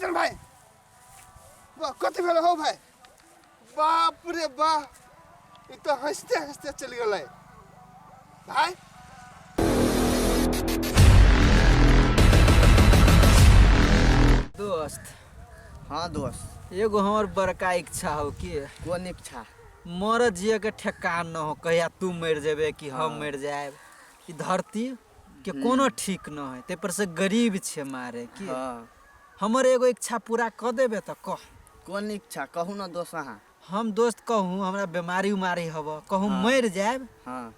बेचन भाई, वाह, कथी भेल हो भाई? बाप रे बाह, ई तो हंसते हंसते चलि गेलै भाई। दोस्त। हाँ दोस्त। एगो हमर बड़का इच्छा हो कि। कोन इच्छा? मर जिए के ठेकान न हो, कहिया तू मर जेबे कि हम मर जाएब, ई धरती के कोनो ठीक न है, ताहि पर से गरीब छे मारे कि। हमर एगो इच्छा पूरा क देबे त कह। कोन इच्छा कहू न दोस्त अहाँ। हम दोस्त कहूँ, हमरा बीमारी उमारी हब, कहूँ मर जाएब।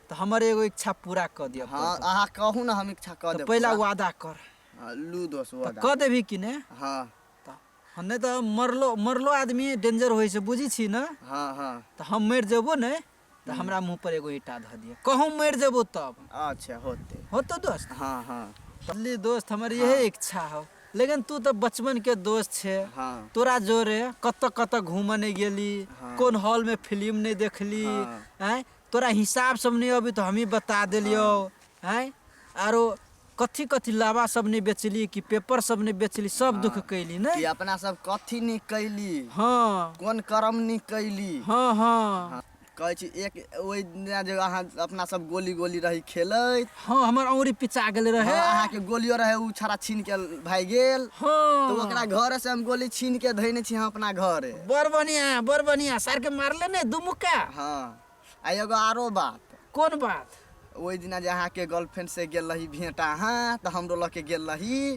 तो हमर एगो इच्छा पूरा क दिअ। हाँ, अहाँ कहू न, हम इच्छा क तो देब। पहला पूरा। वादा कर। हाँ, लू दोस्त, तो वादा क देबही कि ने? हाँ। तऽ हम नहि तऽ मरलो मरलो आदमी डेंजर होइ छै, बुझी छी ने? हाँ हाँ। तऽ हम मरि जेबो ने तऽ हमरा मुँह पर एगो ईंटा धऽ दिअ, कहूँ मरि जेबो तब। अच्छा, होते। होतो दोस्त? हाँ हाँ। बुझली दोस्त, हमर यही इच्छा हो, लेकिन तू तऽ बचपन के दोस्त छे। तोरा जोरे कतऽ कतऽ घूमऽ नहि गेली। कोन हॉल में फिल्म नहि देखली। आँय, तोरा हिसाब सब नहि अबी तऽ हमही बता देलियौ। आँय, आरो कथी कथी लावा सब नहि बेचली कि पेपर सब नहि बेचली, सब दुख कैली ने। कि अपना सब कथी नहीं कैली। कोन कर्म नहीं कैली। हाँ हाँ। कहै छी एक ओहि दिना जे अहाँ अपना सब गोली गोली रही खेलैत। हाँ, हमर औंरी पिचा गेल रहे। हाँ, अहाँके गोलियो रहे, उ छड़ा छीन के भागि गेल। तऽ ओकरा घर से हम गोली छीन के धैने छी हम अपना घरे। बड़ बढ़िया, बड़ बढ़िया, सर के मारले ने दू मुक्का। हाँ, आ एगो आरो बात। कोन बात? ओहि दिना जे अहाँके गर्लफ्रेंड से गेल रही भेंट अहाँ, तऽ हमरो लऽ के गेल रही।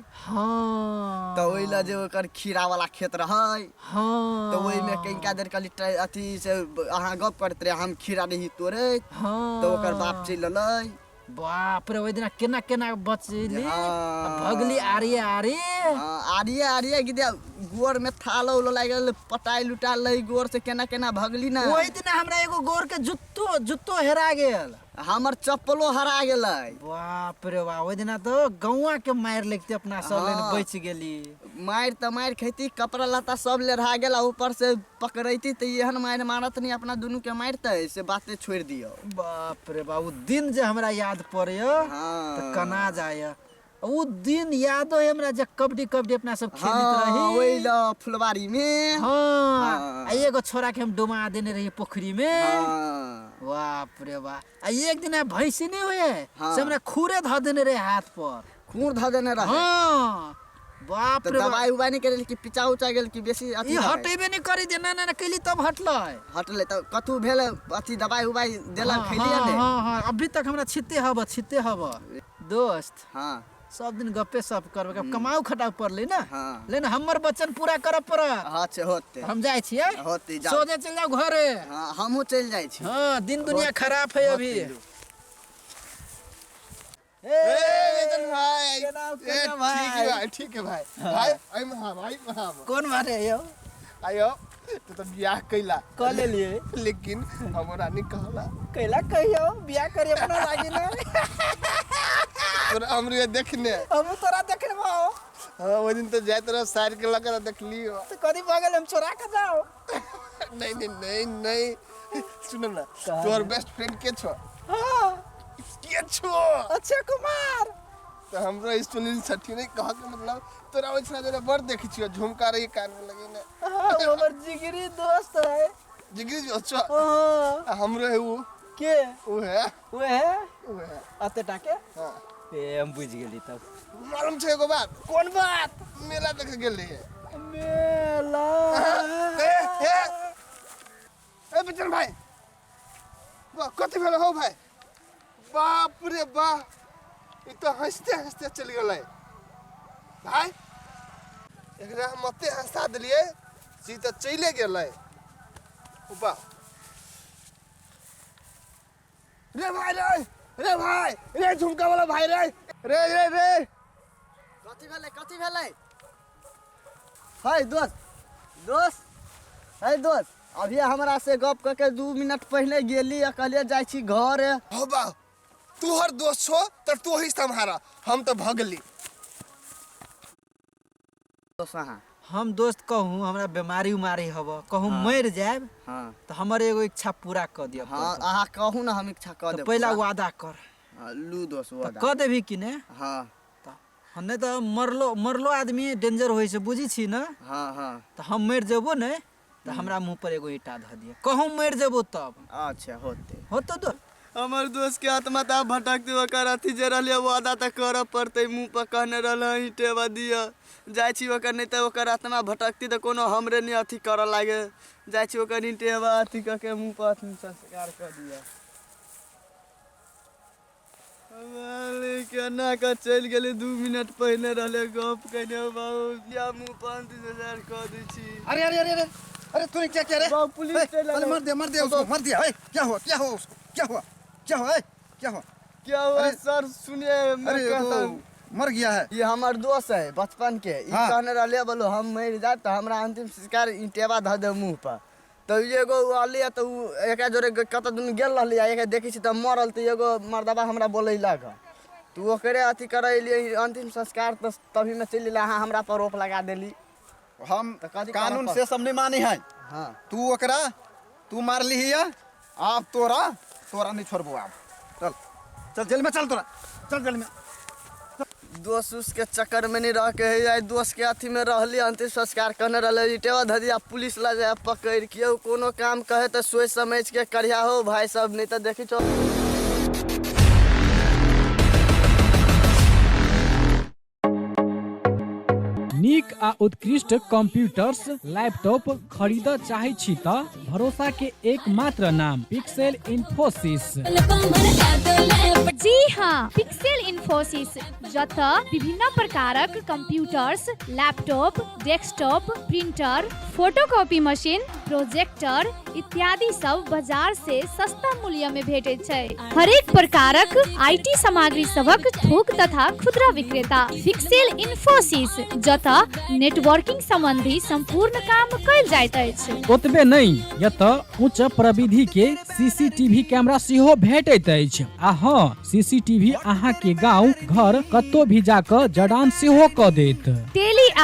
तऽ ओहि लए जे ओकर खीरा वाला खेत रहै। तऽ ओहिमे कनिका देर कहली अथी से अहाँ गप करैत रहे, हम खीरा रही तोड़ैत। तऽ ओकर बाप चलि एलै। बाप रे, ओहि दिना केना केना बचली। भगली आरी आरी। हाँ, आरिये आरिये गिदे गोर में थाल उल लागि गेल, पटाइ लुटा लै गोर से केना केना भगली ना। ओहि दिना हमरा एगो गोर के जुत्तो जुत्तो हेरा गेल। हमर चप्पलो हरा गेलै। बाप रे बाप, ओहि दिना तो गौआ के मारि लगते अपना सब लेन। बचि गेली। मारि तऽ मारि खैती, कपड़ा लत्ता सब लेढ़ा गेल आ ऊपर से पकड़ैती तऽ एहन मारि मारत नहीं अपना दुनू के मारतै से बाते छोड़ि दियौ। बाप रे बाप, ओ दिन जे हमरा याद पड़ैया तऽ कना जाइया। ओ दिन यादो है हमरा जे कबड्डी कबड्डी अपना सब खेलैत रही। ओहि ल फुलवारी में। आ एगो छोरा के हम डुमा देने रही पोखरी में। बाप रे बाप, आ एक दिन भैंसी नहीं हुए से हमरा खूरे धऽ देने रहे हाथ पर। खूर धऽ देने रहे। हाँ, बाप तऽ रे बाप। दवाई उवाई नहीं करेल कि पिचा उचा गेल कि बेसी अथी ई रहै? हटेबे नहीं करी दे, ना ना ना कैली तब हटलै। हटलै तऽ कथू भेल, अथी दवाई उवाई देलक? खैलियै ने? हाँ हाँ, अभी तक हमरा छिते हब, छिते हब दोस्त। सब दिन गप्पे सप करबे, अब कमाऊ खटाऊ पड़लै ना। लेकिन हमर वचन पूरा करऽ पड़त। अच्छा, होते। हम जाइ छियै। होते, जाउ। सोझे चलि जाउ घरे। हाँ, हमहूँ चलि जाइ छी। हाँ, दिन दुनिया खराब है अभी। होते। ए वेतन भाई। केना ए, केना भाई? ठीक है भाई, ठीक है भाई। भाई, आई महा भाई, महा। कोन बारे यौ? आयो तू तो बियाह कैला। कऽ लेलियै। लेकिन हमरा नहीं कहला। कैला कहियो बियाह करी अपना लागी ने। तोरा हमरे देखने। हम तोरा देखने भाव। हाँ, वो दिन तो जाइत रह साइड के लगा देखलियो। तो कदी बगल हम चोरा के जाओ। नहीं नहीं नहीं नहीं, सुनो ना। कहा? तोहर बेस्ट फ्रेंड के छो? हाँ। के छो? अक्षय कुमार। तो हमरो सुनील छठी। नहीं, कह के मतलब तोरा ओइ छना बड़ देखै छियो, झुमका रही कान में लगेने। हाँ, वो हमर जिगरी दोस्त है। जिगरी जो अच्छा। हाँ। आ हमरो है वो। के? वो है। वो है। वो है। अते टाके। हाँ। ए, हम बुझ गेली तब। मालूम छै एगो बात? कोन बात? मेला देखे गेल रहियै। मेला। ए ए ए बेचन भाई, वाह, कथी भेल हो भाई? बाप रे बाह, ई तो हंसते हंसते चलि गेलै भाई। एकरा हम एते हंसा देलियै से ई तऽ चलिए गेलै। वाह रे भाई, रे रे भाई, रे झुमका वाला भाई, रे रे रे रे। कथी भेलै? कथी भेलै? है दोस्त, दोस्त, है दोस्त, अभी हमरा से गप कऽ के 2 मिनट पहिले गेली आ कहलियै जाइ छी घर। हो बा, तोहर दोस्त छो तऽ तू ही सम्हारा, हम तऽ भगली। दोस्त अहाँ। हम दोस्त कहूँ, हमरा बीमारी उमारी हब, कहूँ मरि जाएब। तो हमर एगो इच्छा पूरा क दिअ। हाँ, अहाँ कहू न, हम इच्छा कऽ तो देब पहला पूरा। वादा कर। हाँ, लू दोस्त, तो वादा। क देबही कि ने? हाँ। हँ, नहि तऽ मरलो मरलो आदमी डेंजर होइ छै, बुझै छी ने? हाँ हाँ। तऽ हम मरि जेबो ने तऽ हमरा मुँह पर एगो ईंटा धऽ दिअ, कहूँ मरि जेबो तब। अच्छा, होते। होतो तो। हमर दोस्त के आत्मा तऽ आब भटकते, ओकर अथी जे रहलै वादा तऽ करऽ पड़तै। मुँह पर कहने रहलै ईंटेवा दिअ जाइ छी ओकर, नहि तऽ ओकर आत्मा भटकती तऽ कोनो हमरे नहि अथी करऽ लागे। जाइ छी ओकर ईंटेवा अथी कऽ के मुँह पर अथी संस्कार कऽ दिअ। केना कऽ चलि गेलै? 2 मिनट पहिने रहलै गप कयने। बाबू, या मुँह पर अंतिम संस्कार कऽ दै छी। अरे अरे अरे अरे अरे, तूने क्या किया रे? बाबू, पुलिस ए, चलि अरे आयल। मार दिया, मार दिया उसको, मार दिया। ए, क्या हुआ? क्या हुआ उसको? क्या हुआ? क्या हुआ? ए, क्या हुआ? क्या हुआ? अरे- सर, सुनिए, मैं अरे ये कहता तो हूँ मर गया है। ये हमार दोस्त है बचपन के ई। कहने रहले, बोलो हम मरि जाए तऽ हमरा अंतिम संस्कार ईंटेबा धऽ दे मुँह पर। तऽ एगो अलियै तऽ उ एकरा जोरे कतऽ दुनू गेल रहलियै, एकरा देखै छी तऽ मरल। तऽ एगो मर्दबा हमरा बोलैलक तऽ ओकरे अथी करेलियै अंतिम संस्कार, तऽ तभीमे चलि एलै। अहाँ हमरा पर आरोप लगा देली। हम तऽ कथी कानून करऽ से सब नहीं मानी है। तू ओकरा तू मारली हिया, आब तोरा तोरा नहीं छोड़बो। आब चल, चल जेल में, चल तोरा, चल जेल में। दोस्त उस्त के चक्कर में नहीं रह के है, आइ दोस्त के अथी में रहली। अंतिम संस्कार कहने रहले ईटेवा धदिया, पुलिस ला जाए पकड़ के। कोनो काम कहे तऽ सोचि समझ के करिया हो भाई सब, नहीं तऽ देखी चो। नीक आ उत्कृष्ट कंप्यूटर्स, लैपटॉप खरीद चाहै छी तऽ भरोसा के एकमात्र नाम पिक्सेल इन्फोसिस। जी हाँ, पिक्सेल इन्फोसिस, जतऽ विभिन्न प्रकारक computers, laptop, desktop, printer, photocopy machine, projector इत्यादि सब बाजार से सस्ता मूल्य में भेटैत छै। हरेक प्रकारक IT सामग्री सभक थोक तथा खुदरा विक्रेता पिक्सेल इन्फोसिस, जतऽ नेटवर्किंग संबंधी संपूर्ण काम कयल जाइत अछि। ओतबे नहि, एतऽ उच्च प्रविधि के सीसीटीवी कैमरा सेहो भेटैत अछि। आ हँ, सीसीटीवी अहाँ के गांव घर कतौ भी जाकऽ जड़ान सेहो कऽ देत। टेली आ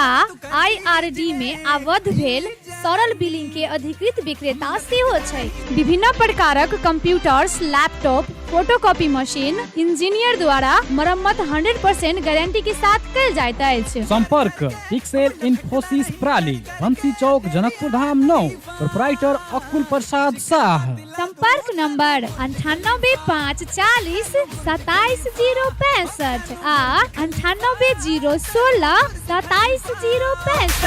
आईआरडी में आबद्ध भेल सरल बिलिंग के अधिकृत विक्रेता सेहो छै। विभिन्न प्रकारक computers, laptop, photocopy machine engineer द्वारा मरम्मत 100% गारंटी के साथ कयल जाइत अछि। संपर्क पिक्सेल इन्फोसिस, प्राली, बंसी चौक, जनकपुर धाम 9, प्रोपराइटर अकुल प्रसाद शाह। संपर्क नंबर 9854027065 आ 9801627065।